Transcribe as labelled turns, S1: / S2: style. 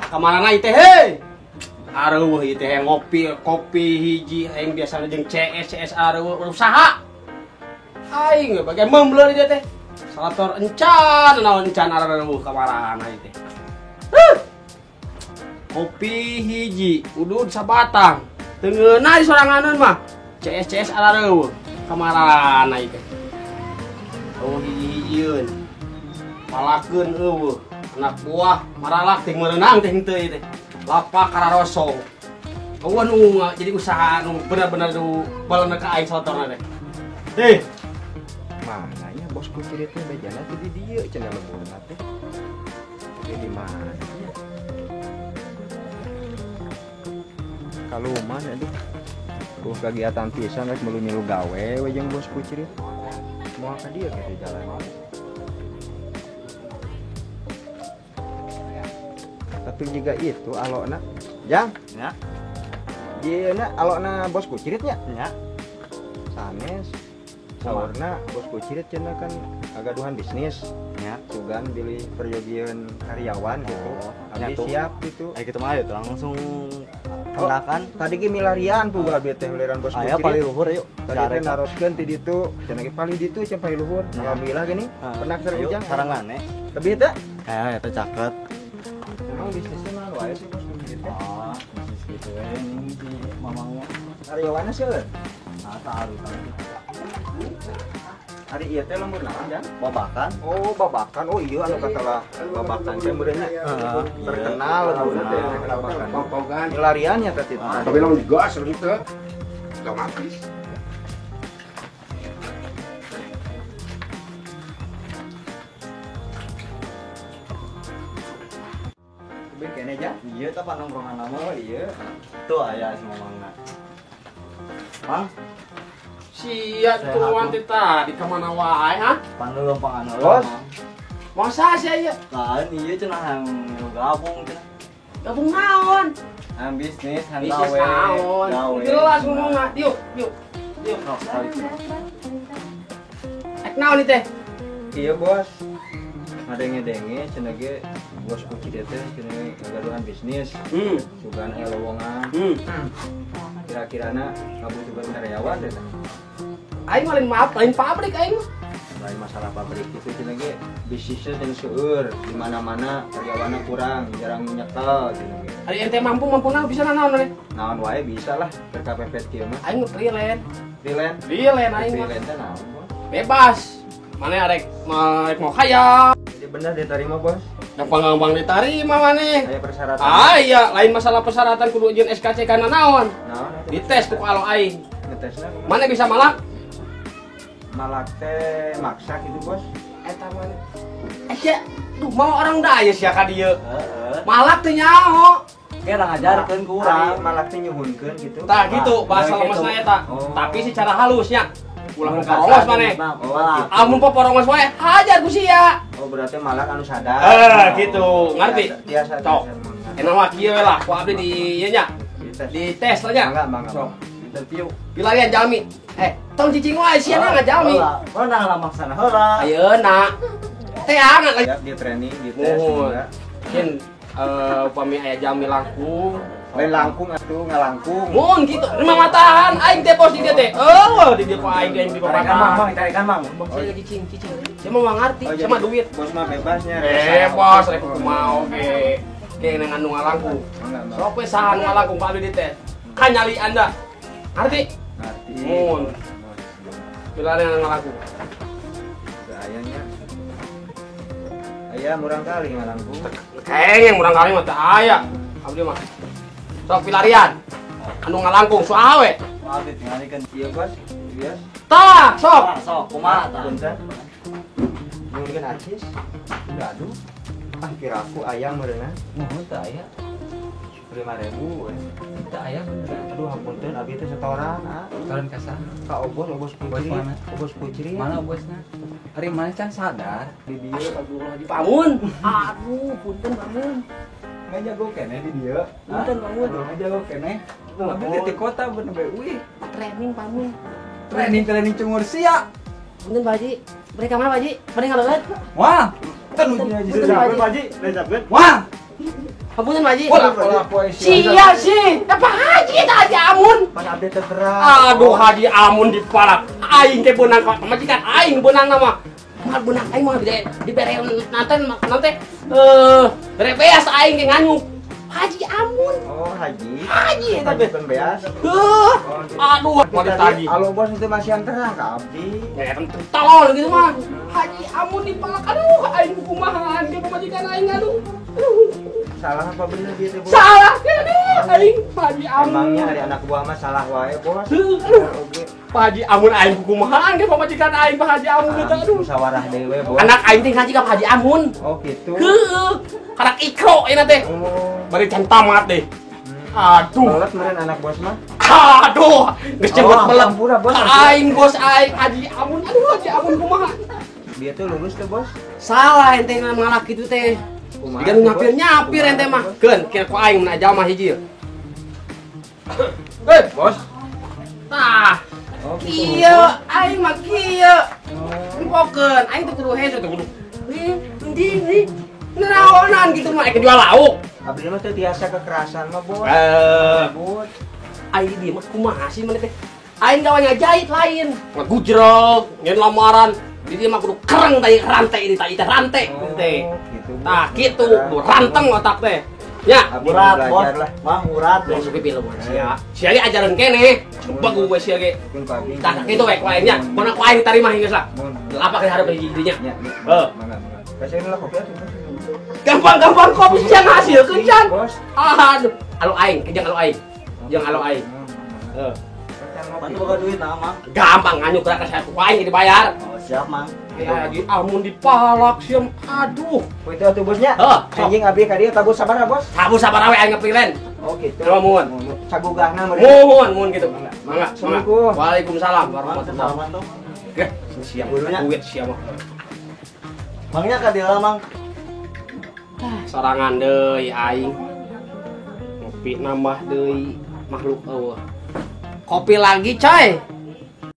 S1: Kamarana ieu teh heuy. Areueuh ieu teh ngopi kopi hiji aing biasana jeung CS CS areueuh usaha. Aing bagian membleur ieu teh. Salator encan naon encan areueuh kamarana ieu teh. Kopi hiji udud sabatang. Teu ngeunah di soranganeun mah. CS CS areueuh kamarana ieu teh. Oh hiji-hijieun. Palakeun eueuh. Anak buah maralak teh merenang teh henteu ieu teh. Lapak kararosong. Eueuh nu jadi usaha nu bener-bener nu balana ka aing salatorna teh. Teh.
S2: Mana nya bos kucir teh bejana teh di dieu cenah lemburna teh. Tapi di mana nya? Kaluman aduh. Duh kegiatan pisan rek meulu nyilu gawe we jeung bos kucir. Moal ka dieu teh jalan. Tapi juga itu alokna jang
S3: ya
S2: ieu na alokna bos kucirit nya
S3: ya
S2: sanes saurna bos kucirit cenah kan agaduhan bisnis
S3: ya
S2: sugan bilih perjogieun karyawan gitu.
S3: Oh,
S2: abdi siap gitu.
S3: Ayo gitu mah ayo langsung kendakan.
S2: Oh, tadi ge milarian puguh abdi teh uliran bos kucirit.
S3: Ayo paling luhur yuk.
S2: Tadi teh naroskeun ti ditu cenah ge paling ditu cenah paling luhur. Alhamdulillah gini pernah sareng ujang
S3: sarengane.
S2: Lebih teh?
S3: Kayak eta caket.
S2: Emang bisnisnya mah wae sih bos kucirit teh.
S3: Oh, bisnis gitu we ini si mamangnya.
S2: Karyawanna seueur.
S3: Nah, taruh.
S2: Hari ieu teh lembur naon, Jang?
S3: Babakan.
S2: Oh, babakan. Oh iya anu katalah babakan teh meureunnya. Terkenal lemburna teh babakan.
S1: Babakan.
S2: Milarian nya teh.
S4: Tapi lamun digas teu otomatis.
S2: Lebih kene Jang?
S3: Iya teh pak nongkrongan nama.
S2: Oh iya.
S3: Tuh aya si mamangna. Mang.
S1: Sia tuan teh tadi ka mana wae ha?
S3: Pandu lompangan
S2: heula. Bos.
S1: Masa sia ieu?
S3: Lain ieu cenah hayang gabung cenah.
S1: Gabung naon?
S3: Hayang bisnis, hayang gawe.
S1: Bisnis naon? Jelas ngomongna. Diuk, diuk. Diuk. Ek naon ieu teh?
S2: Iya, Bos. Ngadenge-denge cenah ge bos kuci teh cenah gagaduhan bisnis. Sugan aya lowongan. Kira-kirana ngabutuhkeun karyawan teh.
S1: Aing mah lain maaf, lain pabrik aing mah.
S2: Lain masalah pabrik itu cenah ge bisnisnya jeung seueur di mana-mana karyawanna kurang, jarang nyekel cenah ge.
S1: Ari ente mampu naon bisa naon we?
S2: Naon wae bisa lah keur kapepet kieu mah.
S1: Aing mah freelance.
S2: Freelance?
S1: Freelance aing mah.
S2: Freelance teh naon, Bos?
S1: Bebas. Mana arek mau kaya.
S2: Jadi bener diterima, Bos?
S1: Gampang-gampang diterima maneh.
S2: Aya persyaratan.
S1: Ah iya, lain masalah persyaratan kudu jeung SKCK na naon.
S2: Naon?
S1: Dites ku alo aing.
S2: Ngetesna kumaha?
S1: Mana bisa malak?
S2: Malak teh maksa gitu, Bos.
S1: Eta maneh. Sia, duh mau orang daya sia ka dieu.
S3: Heeh.
S1: Malak teh nyaho.
S3: Ge ngajarkeun ku urang.
S2: Malak teh nyuhunkeun gitu.
S1: Tah gitu bahasa lemesna eta. Tapi secara halusnya. Ulah porongos maneh. Amun poporongos wae hajar ku sia.
S2: Oh berarti malak anu sadar.
S1: Gitu. Ngerti?
S2: Biasa.
S1: Sok. Enak mah kieu we lah ku abdi di ieu nya. Di tes lah nya.
S2: Mangga, mangga.
S1: Sok.
S3: Interview.
S1: Pilarian jalmi. Tong cicing wae sia na ngajalmi.
S3: Heula lah maksana heula.
S1: Ayeuna. Teh angan lagi.
S2: Siap di training, di tes.
S1: Mungkin upami aya jalmi langkung.
S2: Lain langkung atuh ngalangkung.
S1: Mun kitu lima matahan aing teh pos di dieu teh. Eueuh di dieu aing teh di
S3: Tarikan mang, mang, tarikan mang.
S1: Bos saya lagi cicing, cicing. Saya mau ngarti sama duit.
S2: Bos mah bebasnya.
S1: Bos rek kumaha oge. Ge nang anu ngalangkung. Sok we saha nu ngalangkung Pak abdi dites. Kanyali Anda. Ngarti?
S2: Ngarti.
S1: Mun. Pilare nang ngalangkung.
S2: Aya nya. Aya murang kali ngalangkung.
S1: Kengeng murang kali mah teu aya. Abdi mah. Sok pilarian. Anu ngalangkung soa we.
S3: Abdi tingalikeun
S2: ieu Bos. Bias.
S1: Tah, sok.
S3: Sok kumaha tah?
S2: Punten. Nyuhunkeun acis. Aduh. Ah kira aku ayam meureunna.
S5: Muhun teu aya.
S2: 5.000 we.
S5: Teu aya beneran.
S2: Aduh hapunten abdi teh setoran ah.
S5: Setoran ka saha?
S2: Ka obos, obos kuciri. Obos kuciri.
S5: Mana obosna? Ari maneh can sadar
S2: di dieu.
S1: Astagfirullahaladzim. Bangun. Aduh, punten bangun.
S5: Ngajago keneh di dieu.
S1: Punten bangun.
S5: Ngajago keneh. Abdi teh di kota bener bae uih.
S1: Training bangun.
S5: Training cungur sia.
S1: Punten Pak Haji. Mereka mana Pak Haji? Mereka ngaleueut.
S5: Wah, Kan
S1: Punten, Pak Haji.
S3: Pak Haji,
S5: Wah.
S1: Hapunten Pak Haji.
S5: Sia
S1: sih. Apa Haji eta Haji Amun?
S3: Pan abdi teh terang.
S1: Aduh Haji Amun dipalak. Aing teh beunang ka pamajikan aing beunang mah. Mal beunang aing mah dibere nanti bere beas aing ge nganyuk. Haji Amun.
S3: Oh, Haji.
S1: Haji eta teh
S3: beas.
S1: Heuh. Aduh, mau ditagih.
S3: Halo bos itu masih terang ka abdi.
S1: Ya eta tolol gitu mah. Haji Amun dipalak. Aduh, aing kumahaan ge pamajikan aing aduh.
S3: Salah apa bener dia teh, Bos?
S1: Salah aduh, aing Pak Haji Amun.
S3: Emangnya hari anak buah mah salah wae, Bos.
S1: Aduh. Pak Haji Amun aing kumahaan ge pamajikan aing Pak Haji Amun eta aduh.
S3: Musyawarah dewe, Bos.
S1: Anak aing teh ngaji ka Pak Haji Amun.
S3: Oh, gitu.
S1: Heuh. Karak ikro ayeuna teh.
S3: Oh.
S1: Bari can tamat deh. Aduh.
S3: Belet meureun anak bos mah.
S1: Aduh, geus jenggot belet.
S3: Bos.
S1: Aing bos aing Haji Amun. Aduh, Haji Amun kumaha?
S3: Dia tuh lulus tuh, Bos.
S1: Salah ente ngalah kitu teh. Diga nu nyapir-nyapir ente mah. Keun, kira ku aing mun aja mah hiji. Hei,
S3: Bos.
S1: Tah. Kieu aing mah kieu. Empokeun, aing teh kudu hese teh kudu. Ih, endi nih. Neraonan gitu mah aing jual lauk.
S3: Abdi mah teu tiasa kekerasan mah, Bos. Bos.
S1: Aing di mah kumaha sih maneh teh? Aing gawe ngajait lain. Ngagujrog, nyen lamaran. Di dia mah kudu kereng teh rantai ini teh rantai teh. Tah kitu, kudu ranteng otak teh. Ya,
S3: urat bos.
S1: Mah urat bos pipi lu sia. Sia ge ajaran keneh. Coba gue sia ge. Tah kitu we ku aing nya. Mun ku aing tarima geus lah. Lapak di hareup hiji dinya. Heuh.
S3: Kasihan lah kopi atuh.
S1: Gampang-gampang kopi sia ngahasilkeun can. Aduh, alo aing, jeung alo aing. Jeung alo aing. Heuh.
S3: Bantu boga duit nah, Mang.
S1: Gampang nganyuk gerak ka ku aing dibayar.
S3: Oh, siap, Mang.
S1: Ya, Haji Amun dipalak siam. Aduh.
S3: Ku itu atuh bosnya.
S1: Heuh,
S3: anjing abdi ka dieu tabuh sabaraha, Bos?
S1: Tabuh sabaraha we aing ngepilen.
S3: Oh, gitu.
S1: Nuhun.
S3: Sagugahna meureun.
S1: Nuhun, nuhun gitu. Mangga.
S3: Assalamualaikum.
S1: Waalaikumsalam warahmatullahi
S3: wabarakatuh.
S1: Geh, siap duit siap mah.
S3: Mangnya ka dieu Mang.
S1: Sorangan deui aing. Ngopi nambah deui makhluk eueuh. Kopi lagi, coy.